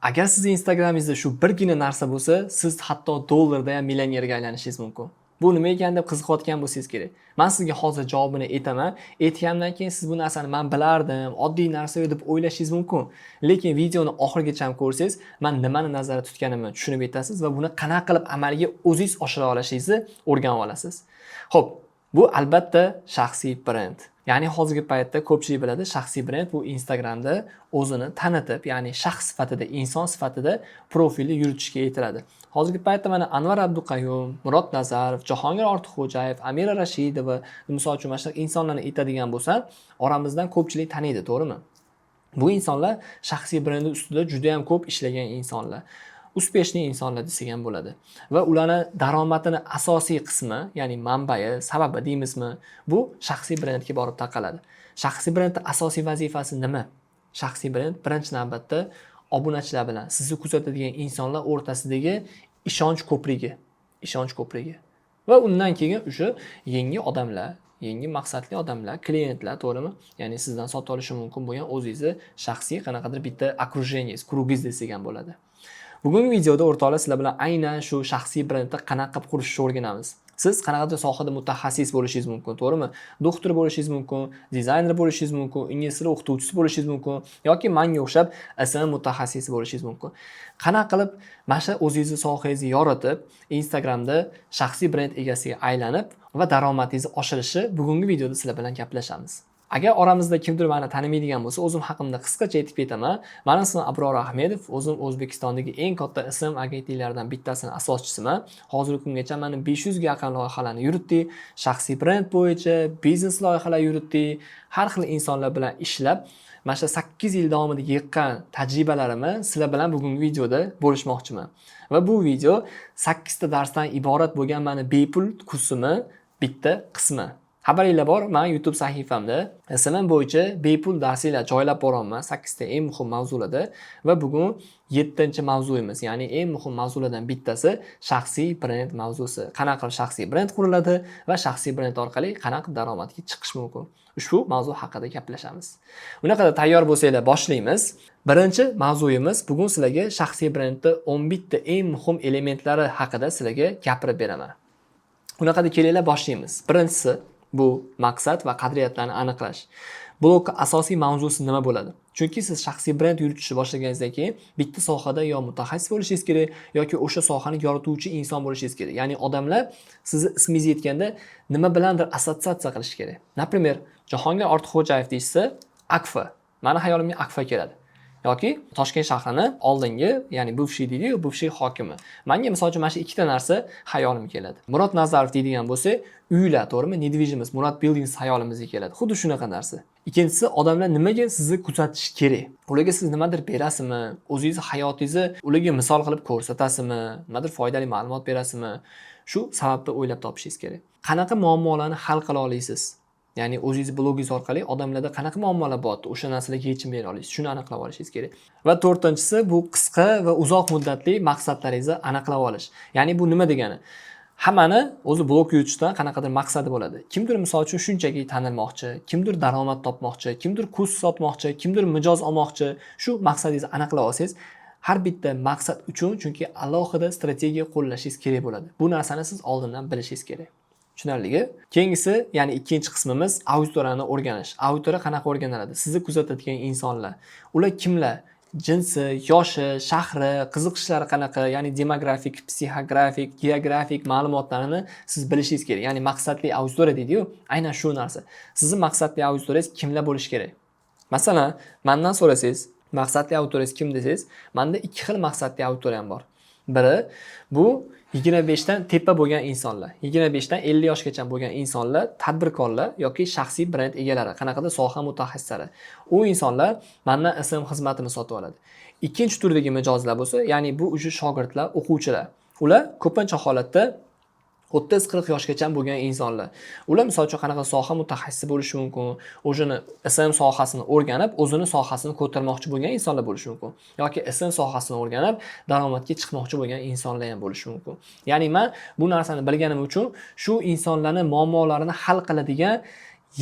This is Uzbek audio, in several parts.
Agar sizni Instagramingizda shu birgina narsa bo'lsa, siz hatto dollarda ham millionerga aylanishingiz mumkin. Bu nima ekan deb qiziqayotgan bo'lsangiz kerak. Men sizga hozir javobini aytaman. Aytganimdan keyin siz bu narsani men bilardim, oddiy narsa deb o'ylashingiz mumkin. Lekin videoni oxirigacha ham ko'rsangiz, men nimani nazarda tutganimni tushunib yetasiz va buni qanaqa qilib amalga o'zingiz oshira olishingizni o'rganib olasiz. Xo'p, bu albatta shaxsiy brend. Ya'ni hozirgi paytda ko'pchilik biladi, shaxsiy brend bu Instagramda o'zini tanitib, ya'ni shaxs sifatida, inson sifatida profilni yuritishga aytiladi. Hozirgi paytda mana Anvar Abduqayum, Murod Nazarov, Jahongir Ortiqxo'jayev, Amira Rashidova, misol uchun, mana shunaqa insonlarni aytadigan bo'lsam, oramizdan ko'pchilik taniydi, to'g'rimi? Bu insonlar shaxsiy brendi ustida juda ham ko'p ishlagan insonlar. Успешный insonlar desak ham bo'ladi. Va ularni daromadini asosiy qismi, ya'ni manbai, sababi deymizmi, bu shaxsiy brendga borib taqaladi. Shaxsiy brendning asosiy vazifasi nima? Shaxsiy brend birinchi navbatda obunachilar bilan sizni kuzatadigan insonlar o'rtasidagi ishonch ko'prigi, ishonch ko'prigi. Va undan keyin o'sha yangi odamlar, yangi maqsadli odamlar, klientlar, to'g'rimi? Ya'ni sizdan sotib olishi mumkin bo'lgan o'zingizni shaxsiy qanaqadir bitta окружение ngiz, круг ingiz desak ham bo'ladi. Bugungi videoda, o'rtoqlar, sizlar bilan aynan shu shaxsiy brendni qanaqa qilib qurishni o'rganamiz. Siz qanaqadir sohada mutaxassis bo'lishingiz mumkin, to'g'rimi? Doktor bo'lishingiz mumkin, dizayner bo'lishingiz mumkin, ingliz tili o'qituvchisi bo'lishingiz mumkin yoki manga o'xshab SMM mutaxassisi bo'lishingiz mumkin. Qanaqa qilib mana shu o'zingizni sohangizni yoritib, Instagramda shaxsiy brend egasiga aylanib va daromadingizni oshirishi bugungi videoda sizlar bilan gaplashamiz. Agar oramizda kimdir meni tanimaydigan bo'lsa, o'zim haqimda qisqacha aytib ketaman. Mani ismim Abror Ahmedov, o'zim O'zbekistondagi eng katta SMM agentliklaridan bittasini asoschisiman. Hozirgi kungacha mana 500 ga yaqin loyihalarni yuritdik. Shaxsiy brend bo'yicha biznes loyihalar yuritdik. Har xil insonlar bilan ishlab, mana shu 8 yil davomida yiqqan tajribalarimni sizlar bilan bugungi videoda bo'lishmoqchiman. Va bu video 8 ta darsdan iborat bo'lgan mani bepul kursimni bitta qismi. Xabaringlar bor, men YouTube sahifamda SMM bo'yicha bepul darslar joylab boryapman 8 ta eng muhim mavzularda va bugun 7-mavzuyimiz, ya'ni eng muhim mavzulardan bittasi shaxsiy brend mavzusi. Qanaqa qilib shaxsiy brend quriladi va shaxsiy brend orqali qanaqa qilib daromadga chiqish mumkin? Ushbu mavzu haqida gaplashamiz. Unaqada tayyor bo'lsanglar, boshlaymiz. Birinchi mavzuyimiz: bugun sizlarga shaxsiy brendni 11 ta eng muhim elementlari haqida sizlarga gapirib beraman. Unaqada kelinglar, boshlaymiz. Birinchisi bu maqsad va qadriyatlarni aniqlash. Blogni asosiy mavzusi nima bo'ladi? Chunki siz shaxsiy brend yuritishni boshlaganingizdan keyin bitta sohada yo mutaxassis bo'lishingiz kerak yoki o'sha sohani yorituvchi inson bo'lishingiz kerak. Ya'ni odamlar sizni ismingizni aytganda nima bilandir assotsiatsiya qilishi kerak. Например, Jahongir Ortiqxo'jayev deyishsa, Akfa. Mani hayolimga Akfa keladi. Yoki Toshkent shahrini oldingi, ya'ni бывший deydi-yu, бывший hokimi. Menga, misol uchun, mana shu ikkita narsa hayolimga keladi. Murod Nazarov deydigan bo'lsak, uylar, to'g'rimi? Недвижимость, Murad Buildings hayolimizga keladi. Xuddi shunaqa narsa. Ikkinchisi, odamlar nimaga sizni kuzatishi kerak? Ularga siz nimadir berasizmi? O'zingizni hayotingizni ularga misol qilib ko'rsatasizmi? Nimadir foydali ma'lumot berasizmi? Shu sababni o'ylab topishingiz kerak. Qanaqa muammolarni hal qila olasiz? Ya'ni o'zingiz blogingiz orqali odamlarda qanaqa muammolar bo'lyapti, o'sha narsalarga yechim bera olasiz. Shuni aniqlab olishingiz kerak. Va to'rtinchisi, bu qisqa va uzoq muddatli maqsadlaringizni aniqlab olish. Ya'ni bu nima degani? Hammani o'zi blog yuritishdan qanaqadir maqsadi bo'ladi. Kimdir, misol uchun, shunchaki tanilmoqchi, kimdir daromad topmoqchi, kimdir kurs sotmoqchi, kimdir mijoz olmoqchi. Shu maqsadingizni aniqlab olsangiz, har bitta maqsad uchun chunki alohida strategiya qo'llashingiz kerak bo'ladi. Bu narsani siz oldindan bilishingiz kerak. Tushunarligi? Keyingisi, ya'ni ikkinchi qismimiz auditoriyani o'rganish. Auditoriya qanaqa o'rganiladi? Sizni kuzatayotgan insonlar. Ular kimlar? Jinsi, yoshi, shahri, qiziqishlari qanaqa, ya'ni demografik, psixografik, geografik ma'lumotlarni siz bilishingiz kerak. Ya'ni maqsadli auditoriya deydi-yu, aynan shu narsa. Sizni maqsadli auditoriyangiz kimlar bo'lishi kerak? Masalan, mendan so'rasangiz, maqsadli auditoriyangiz kim desangiz, menda ikki xil maqsadli auditoriyam bor. Biri bu 25 dan tepa bo'lgan insonlar. 25 dan 50 yoshgacha bo'lgan insonlar, tadbirkorlar yoki shaxsiy brend egalari, qanaqadir soha mutaxassislari. U insonlar mendan SMM xizmatini sotib oladi. Ikkinchi turdagi mijozlar bo'lsa, ya'ni bu уже shogirdlar, o'quvchilar. Ular ko'pincha holatda 30-40 yoshgacha bo'lgan insonlar. Ular, misol uchun, qanaqa soha mutaxassisi bo'lishi mumkin, o'zini SMM sohasini o'rganib, o'zini sohasini ko'tarmoqchi bo'lgan insonlar bo'lishi mumkin yoki SMM sohasini o'rganib, daromadga chiqmoqchi bo'lgan insonlar ham bo'lishi mumkin. Ya'ni men bu narsani bilganim uchun shu insonlarning muammolarini hal qiladigan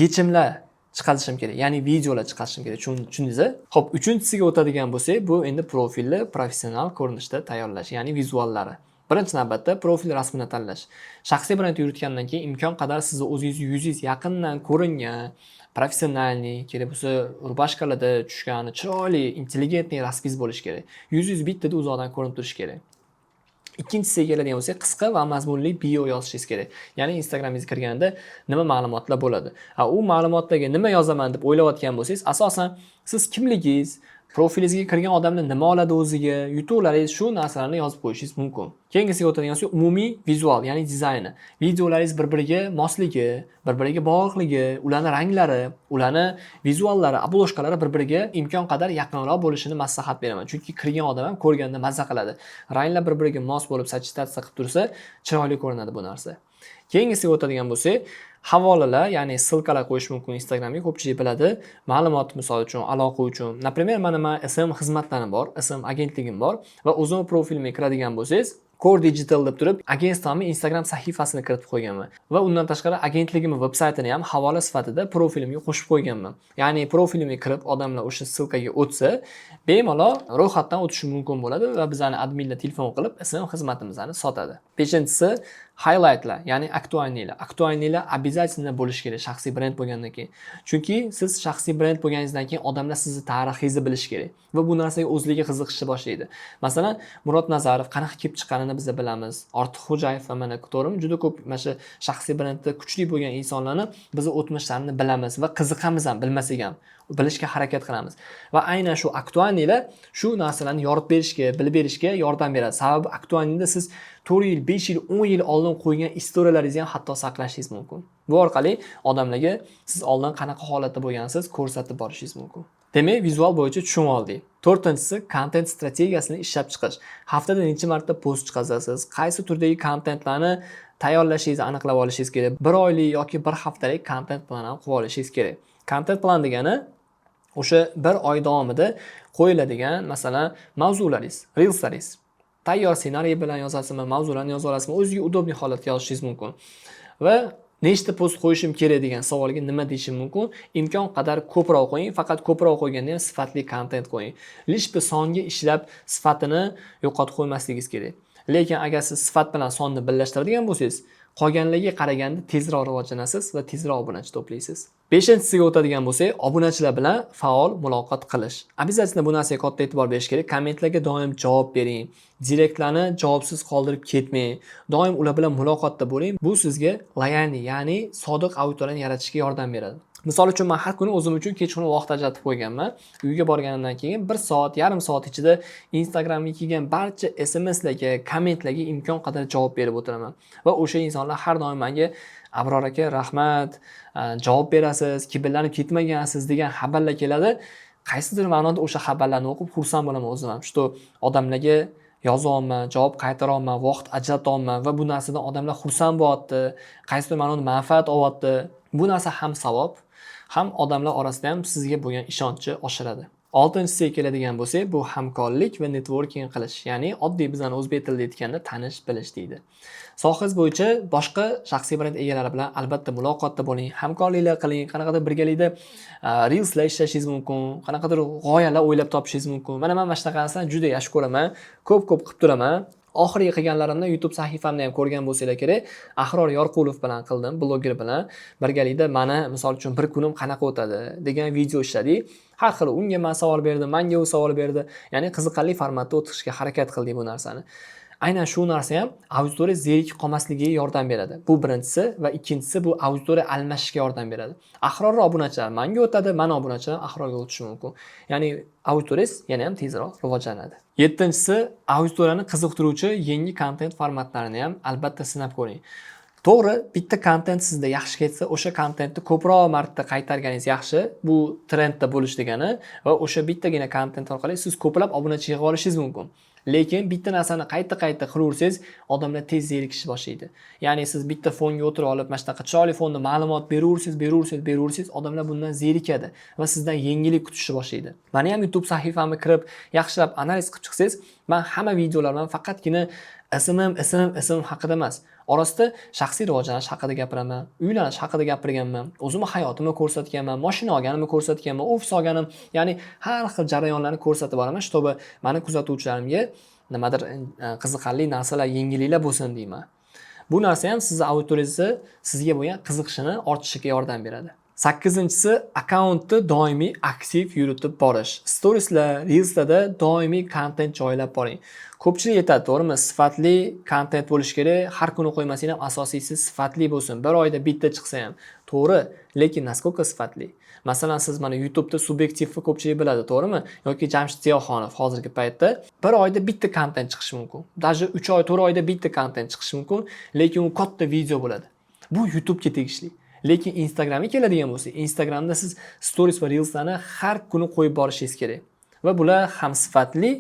yechimlar chiqarishga harakat qilaman. Ya'ni bu Chiqarishim kerak, ya'ni videolar chiqarishim kerak. Tushundingiz? Ho'p, uchinchisiga o'tadigan bo'lsak, bu endi profilni professional ko'rinishda tayyorlash, ya'ni vizuallari. Birinchi navbatda profil rasmini tanlash. Shaxsiy brend yuritgandan keyin imkon qadar sizni o'zingizni yuzingiz yaqindan ko'ringan, профессиональный, kerak bo'lsa, рубашка larda tushgan chiroyli, интеллигентный rasmingiz bo'lishi kerak. Yuzingiz bittada uzoqdan ko'rinib turishi kerak. Ikkinchisiga keladigan bo'lsak, qisqa va mazmunli bio yozishingiz kerak. Ya'ni Instagramingizga kirganda nima ma'lumotlar bo'ladi? Ha, u ma'lumotlarga nima yozaman deb o'ylayotgan bo'lsangiz, asosan siz kimligingiz, profilingizga kirgan odamlar nima oladi o'ziga, yutuqlaringiz, shu narsalarni yozib qo'yishingiz mumkin. Keyingisiga o'tadigan bo'lsak, umumiy vizual, ya'ni dizayni. Videolaringiz bir-biriga mosligi, bir-biriga bog'liqligi, ularni ranglari, ularni vizuallari, обложка lari bir-biriga imkon qadar yaqinroq bo'lishini maslahat beraman. Chunki kirgan odam ham ko'rganda mazza qiladi. Ranglar bir-biriga mos bo'lib, сочетаться qilib tursa, chiroyli ko'rinadi bu narsa. Keyingisiga o'tadigan bo'lsak, havolalar, ya'ni ссылка lar qo'yish mumkin Instagramga, ko'pchilik biladi. Ma'lumot, misol uchun, aloqa uchun. Например, mana man SMM xizmatlarim bor, SMM agentligim bor va o'zim profilimga kiradigan bo'lsangiz, Core Digital deb turib, агентство mni Instagram sahifasini kiritib qo'yganman. Va undan tashqari agentligimni veb saytini ham havola sifatida profilimga qo'shib qo'yganman. Ya'ni profilimga kirib odamlar o'sha ссылка ga o'tsa, bemalol ro'yxatdan o'tishi mumkin bo'ladi va bizani adminlar telefon qilib SMM xizmatimizni sotadi. Beshinchisi, highlightlar, ya'ni актуальный lar. Актуальный lar обязательно bo'lishi kerak shaxsiy brend bo'lgandan keyin. Chunki siz shaxsiy brend bo'lganingizdan keyin odamlar sizni tarixingizni bilishi kerak va bu narsaga o'zligi qiziqishni boshlaydi. Masalan, Murod Nazarov qanaqa kelib chiqqanini biz bilamiz. Ortiq Xo'jayev va mana, to'g'rimi? Juda ko'p mana shu shaxsiy brendda kuchli bo'lgan insonlarni biz o'tmishlarini bilamiz va qiziqamiz ham, bilmasak ham bilishga harakat qilamiz. Va aynan shu актуальный lar shu narsalarni yorib berishga, bilib berishga yordam beradi. Sababi актуальный da siz 4 yil, 5 yil, 10 yil oldin qo'ygan история laringizni ham hatto saqlashingiz mumkin. Bu orqali odamlarga siz oldin qanaqa holatda bo'lgansiz ko'rsatib borishingiz mumkin. Demak, vizual bo'yicha tushunib oldik. To'rtinchisi, kontent strategiyasini ishlab chiqish. Haftada necha marta post chiqazasiz, qaysi turdagi kontentlarni tayyorlashingizni aniqlab olishingiz kerak. Bir oylik yoki bir haftalik kontent plan ham qilib olishingiz kerak. Kontent plan degani o'sha bir oy davomida qo'yiladigan, masalan, mavzularingiz, reelslaringiz. Tayyor ssenariy bilan yozasizmi, mavzularni yoza olasizmi, o'zizga удобный holatda yozishingiz mumkin. Va nechta post qo'yishim kerak degan savolga nima deyishim mumkin? Imkon qadar ko'proq qo'ying, faqat ko'proq qo'yganda ham sifatli kontent qo'ying. Лишь бы songa ishlab sifatini yo'qotib qo'ymasligingiz kerak. Lekin agar siz sifat bilan sonni birlashtiradigan bo'lsangiz, qolganlarga qaraganda tezroq rivojlanasiz va tezroq obunachi to'playsiz. Beshinchisiga o'tadigan bo'lsak, obunachilar bilan faol muloqot qilish. Обязательно bu narsaga katta e'tibor berish kerak. Kommentlarga doim javob bering. Direktlarni javobsiz qoldirib ketmang. Doim ular bilan muloqotda bo'ling. Bu sizga лояльный, ya'ni sodiq auditoriyani yaratishga yordam beradi. Misol uchun, men har kuni o'zim uchun kechqurun vaqt ajratib qo'yganman. Uyga borganimdan keyin 1 soat, yarim soat ichida Instagramga kelgan barcha SMSlarga, kommentlarga imkon qadar javob berib o'tiraman. Va o'sha insonlar har doim menga "Abror aka, rahmat, javob berasiz, kibrlanib ketmagansiz" degan xabarlar keladi. Qaysidir ma'noda o'sha xabarlarni o'qib xursand bo'laman o'zim ham. Что odamlarga yozyapman, javob qaytaryapman, vaqt ajratyapman va bu narsadan odamlar xursand bo'lyapti, qaysidir ma'noda manfaat olyapti. Bu narsa ham savob, ham odamlar orasida ham sizga bo'lgan ishonchni oshiradi. Oltinchisiga keladigan bo'lsak, bu hamkorlik va networking qilish, ya'ni oddiy bizani o'zbek tilida aytganda tanish bilish deydi. Sohangiz bo'yicha boshqa shaxsiy brend egalari bilan albatta muloqotda bo'ling, hamkorliklar qiling, qanaqadir birgalikda reelslar ishlashingiz mumkin, qanaqadir g'oyalar o'ylab topishingiz mumkin. Mana men mana shunaqa narsani juda yaxshi ko'raman, ko'p-ko'p qilib turaman. Oxirgi qilganlarimni YouTube sahifamda ham ko'rgan bo'lsanglar kerak. Ahror Yorqulov bilan qildim, bloger bilan birgalikda mani, misol uchun, bir kunim qanaqa o'tadi degan video ishladik. Har xil unga men savol berdim, menga u savol berdi. Ya'ni qiziqarli formatda o'tkazishga harakat qildik bu narsani. Aynan shu narsa ham auditoriya zerikib qolmasligiga yordam beradi. Bu birinchisi va ikkinchisi, bu auditoriya almashishga yordam beradi. Ahrorni obunachilari menga o'tadi, mani obunachilarim Ahrorga o'tishi mumkin. Ya'ni auditoriyangiz yana ham tezroq rivojlanadi. Yettinchisi, auditoriyani qiziqtiruvchi yangi kontent formatlarini ham albatta sinab ko'ring. To'g'ri, bitta kontent sizda yaxshi ketsa, o'sha kontentni ko'proq marta qaytarganingiz yaxshi. Bu trendda bo'lish degani va o'sha bittagina kontent orqali siz ko'plab obunachi yig'ib olishingiz mumkin. Lekin bitta narsani qayta-qayta qilaversangiz, odamlar tez zerikishni boshlaydi. Ya'ni siz bitta fonga o'tirib olib, mana shunaqa chiroyli fonda ma'lumot beraversangiz, beraversangiz, beraversangiz, odamlar bundan zerikadi va sizdan yangilik kutishni boshlaydi. Mani ham YouTube sahifamga kirib, yaxshilab analiz qilib chiqsangiz, men hamma videolarimni faqatgina SMM, SMM, SMM haqida emas. Orasida shaxsiy rivojlanish haqida gapiraman, uylanish haqida gapirganman, o'zimni hayotimni ko'rsatganman, moshina olganimni ko'rsatganman, ofis olganim, ya'ni har xil jarayonlarni ko'rsatib boraman, чтобы mani kuzatuvchilarimga nimadir qiziqarli narsalar, yengilliklar bo'lsin deyman. Bu narsa ham sizni auditoriyangizni sizga bo'lgan qiziqishini ortishiga yordam beradi. Sakkizinchisi, akkauntni doimiy aktiv yuritib borish. Storieslar, reelslarda doimiy kontent joylab boring. Ko'pchilik aytadi, to'g'rimi? Sifatli kontent bo'lishi kerak, har kuni qo'ymasang ham, asosiysi sifatli bo'lsin. Bir oyda bitta chiqsa ham. To'g'ri, lekin насколько sifatli? Masalan, siz mana YouTube'da Subyektivni ko'pchilik biladi, to'g'rimi? Yoki Jamshid Ziyoxonov hozirgi paytda bir oyda bitta kontent chiqishi mumkin. Даже 3 oy, 4 oyda bitta kontent chiqishi mumkin, lekin u katta video bo'ladi. Bu YouTube'ga tegishli. Lekin Instagramga keladigan bo'lsak, Instagramda siz stories va reelslarni har kuni qo'yib borishingiz kerak. Va bular ham sifatli,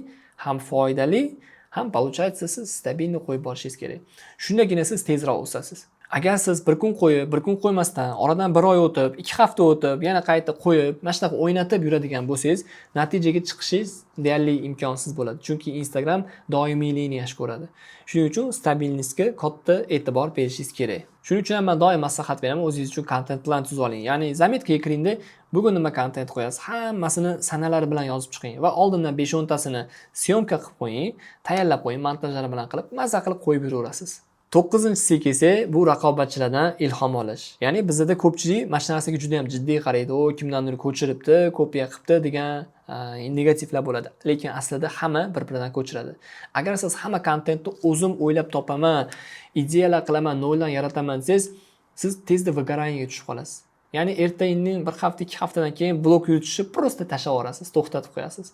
ham foydali, ham, получается, siz стабильно qo'yib borishingiz kerak. Shundagina siz tezroq o'sasiz. Agar siz bir kun qo'yib, bir kun qo'ymasdan, oradan bir oy o'tib, 2 hafta o'tib, yana qayta qo'yib, mana shunaqa o'ynatib yuradigan bo'lsangiz, natijaga chiqishingiz deyarli imkonsiz bo'ladi. Chunki Instagram doimiylikni yaxshi ko'radi. Shuning uchun стабильность ga katta e'tibor berishingiz kerak. Shuning uchun ham men doim maslahat beraman, o'zingiz uchun kontent plan tuzib oling. Ya'ni заметка ga kiringda, bugun nima kontent qo'yasiz, hammasini sanalari bilan yozib chiqing va oldindan 5-10 tasini съёмка qilib qo'ying, tayyorlab qo'ying, montajlari bilan qilib, maza qilib qo'yib yuraverasiz. To'qqizinchisiga kelsak, bu raqobatchilardan ilhom olish. Ya'ni bizada ko'pchilik mana shu narsaga juda ham jiddiy qaraydi. O, kimdandir ko'chiribdi, kopiya qilibdi degan negativlar bo'ladi. Lekin aslida hamma bir-biridan ko'chiradi. Agar siz hamma kontentni o'zim o'ylab topaman, ideyalar qilaman, noldan yarataman desangiz, siz tezda выгорание ga tushib qolasiz. Ya'ni erta indin bir hafta, 2 haftadan keyin blog yuritishni просто tashlab yuborasiz, to'xtatib qo'yasiz.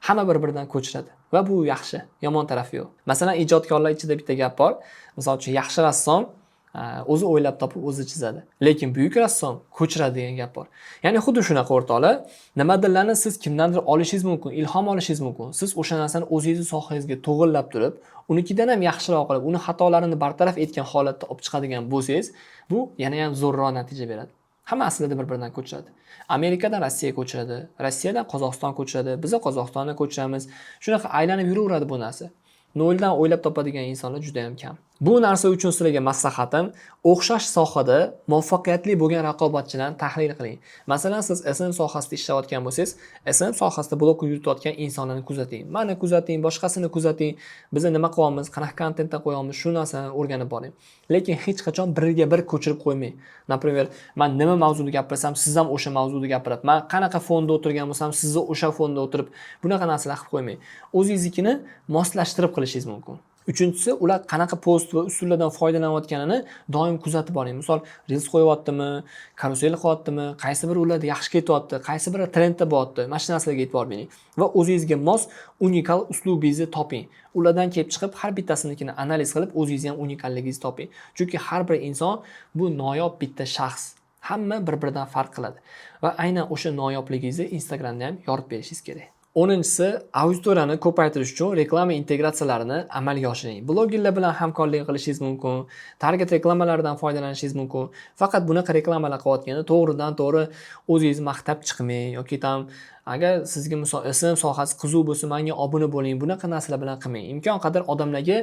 Hamma bir biridan ko'chiradi va bu yaxshi, yomon tarafi yo'q. Masalan, ijodkorlar ichida bitta gap bor. Misol uchun, yaxshi rassom o'zi o'ylab topib, o'zi chizadi, lekin buyuk rassom ko'chiradi degan gap bor. Ya'ni xuddi shunaqa, o'rtoqlar, nimadirlarni siz kimdandir olishingiz mumkin, ilhom olishingiz mumkin. Siz o'sha narsani o'zingizni sohangizga to'g'irlab turib, unikidan ham yaxshiroq qilib, uni xatolarini bartaraf etgan holatda olib chiqadigan bo'lsangiz, bu yana ham zo'rroq natija beradi. Hamma aslida bir biridan ko'chiradi. Amerikadan Rossiya ko'chiradi, Rossiyadan Qozog'iston ko'chiradi, biza Qozog'istonni ko'chiramiz. Shunaqa aylanib yuraveradi bu narsa. Noldan o'ylab topadigan insonlar juda yam kam. Bu narsa uchun sizlarga maslahatim: o'xshash sohada muvaffaqiyatli bo'lgan raqobatchilarni tahlil qiling. Masalan, siz SMM sohasida ishlayotgan bo'lsangiz, SMM sohasida blog yuritayotgan insonlarni kuzating, mani kuzating, boshqasini kuzating. Biza nima qilyapmiz, qanaqa kontentlar qo'yapmiz, shu narsani o'rganib boring. Lekin hech qachon birga bir ko'chirib qo'ymang. Например, man nima mavzuda gapirsam, siz ham o'sha mavzuda gapirib, man qanaqa fonda o'tirgan bo'lsam, sizni o'sha fonda o'tirib, bunaqa narsalar qilib qo'ymang. O'zingiznikini moslashtirib qilishingiz mumkin. Uchinchisi, ular qanaqa post va usullardan foydalanayotganini doim kuzatib boring. Misol, reels qo'yyaptimi, karusel qilyaptimi, qaysi biri ularda yaxshi ketyapti, qaysi biri trendda bo'lyapti, mana shu narsalarga e'tibor bering va o'zingizga mos unikal uslubingizni toping. Ulardan kelib chiqib, har bittasinikini analiz qilib, o'zingizni ham unikalligingizni toping. Chunki har bir inson bu noyob bitta shaxs. Hamma bir biridan farq qiladi va aynan o'sha noyobligingizni Instagramda ham yorib berishingiz kerak. 10-inchisi, auditoriyani ko'paytirish uchun reklama integratsiyalarini amalga oshiring. Blogerlar bilan hamkorlik qilishingiz mumkin, target reklamalardan foydalanishingiz mumkin. Faqat bunaqa reklamalar qilayotganda to'g'ridan to'g'ri o'zingizni maqtab chiqmang yoki там agar sizga, misol, SMM sohasi qiziq bo'lsa, menga obuna bo'ling, bunaqa narsalar bilan qilmang. Imkon qadar odamlarga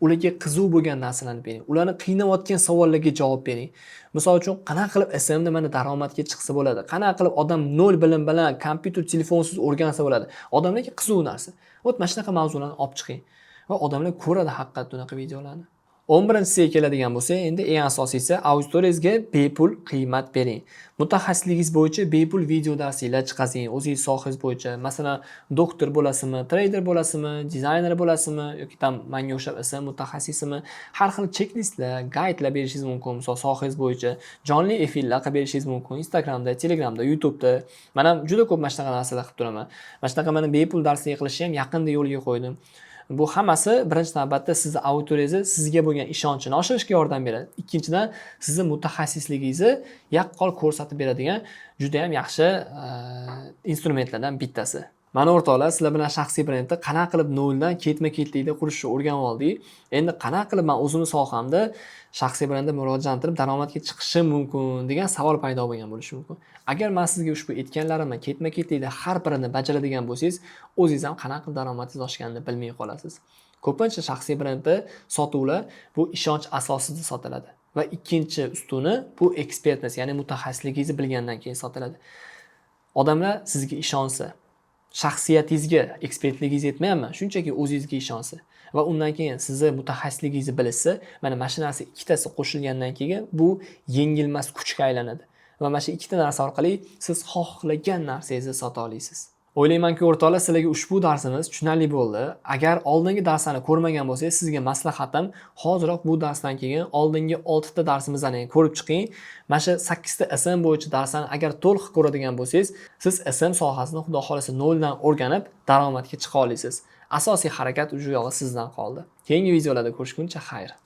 ularga qiziq bo'lgan narsalarni bering. Ularni qiynayotgan savollarga javob bering. Misol uchun, qanaqa qilib SMMda mana daromadga chiqsa bo'ladi? Qanaqa qilib odam nol bilim bilan kompyuter, telefonsiz o'rgansa bo'ladi? Odamlarga qiziq narsa. Вот mana shunaqa mavzularni olib chiqing va odamlar ko'radi haqiqatda unaqa videolarni. 11-siga keladigan bo'lsak, endi eng asosiysi, auditoriyangizga bepul qiymat bering. Mutaxassisligingiz bo'yicha bepul video darsliklar chiqazing, o'zingiz sohangiz bo'yicha. Masalan, doktor bo'lasizmi, treyder bo'lasizmi, dizayner bo'lasizmi yoki там manga o'xshab SMM mutaxassisimi, har xil checklistlar, guidelar berishingiz mumkin, misol, sohangiz bo'yicha jonli efirlar qilib berishingiz mumkin Instagramda, Telegramda, YouTube'da. Man ham juda ko'p mana shunaqa narsalar qilib turaman. Mana shunaqa mana bepul darslik qilishni ham yaqinda yo'lga qo'ydim. Bu hammasi birinchi navbatda sizni auditoriyangizni sizga bo'lgan ishonchini oshirishga yordam beradi. Ikkinchidan, sizni mutaxassisligingizni yaqqol ko'rsatib beradigan juda ham yaxshi instrumentlardan bittasi. Mana, o'rtoqlar, sizlar bilan shaxsiy brendni qanaqa qilib noldan ketma ketlikda qurishni o'rganib oldik. Endi qanaqa qilib man o'zimni sohamda shaxsiy brendni rivojlantirib, daromadga chiqishim mumkin degan savol paydo bo'lgan bo'lishi mumkin. Agar man sizga ushbu aytganlarimni ketma ketlikda har birini bajaradigan bo'lsangiz, o'zingiz ham qanaqa qilib daromadingiz oshganini bilmay qolasiz. Ko'pincha shaxsiy brendda sotuvlar bu ishonch asosida sotiladi va ikkinchi ustuni bu экспертность, ya'ni mutaxassisligingizni bilgandan keyin sotiladi. Odamlar sizga ishonsa, shaxsiyatingizga, ekspertligingizni aytmayapman, shunchaki o'zingizga ishonsa va undan keyin sizni mutaxassisligingizni bilishsa, mana shu narsa ikkitasi qo'shilgandan keyin bu yengilmas kuchga aylanadi va mana shu ikkita narsa orqali siz xohlagan narsangizni sota olasiz. O'ylaymanki, o'rtoqlar, sizlarga ushbu darsimiz tushunarli bo'ldi. Agar oldingi darslarni ko'rmagan bo'lsangiz, sizga maslahatim, hoziroq bu darsdan keyin oldingi oltita darsimizni ko'rib chiqing. Mana shu sakkizta SMM bo'yicha darslarni agar to'liq ko'radigan bo'lsangiz, siz SMM sohasini, xudo xohlasa, noldan o'rganib, daromadga chiqa olasiz. Asosiy harakat u yog'i sizdan qoldi. Keyingi videolarda ko'rishguncha xayr.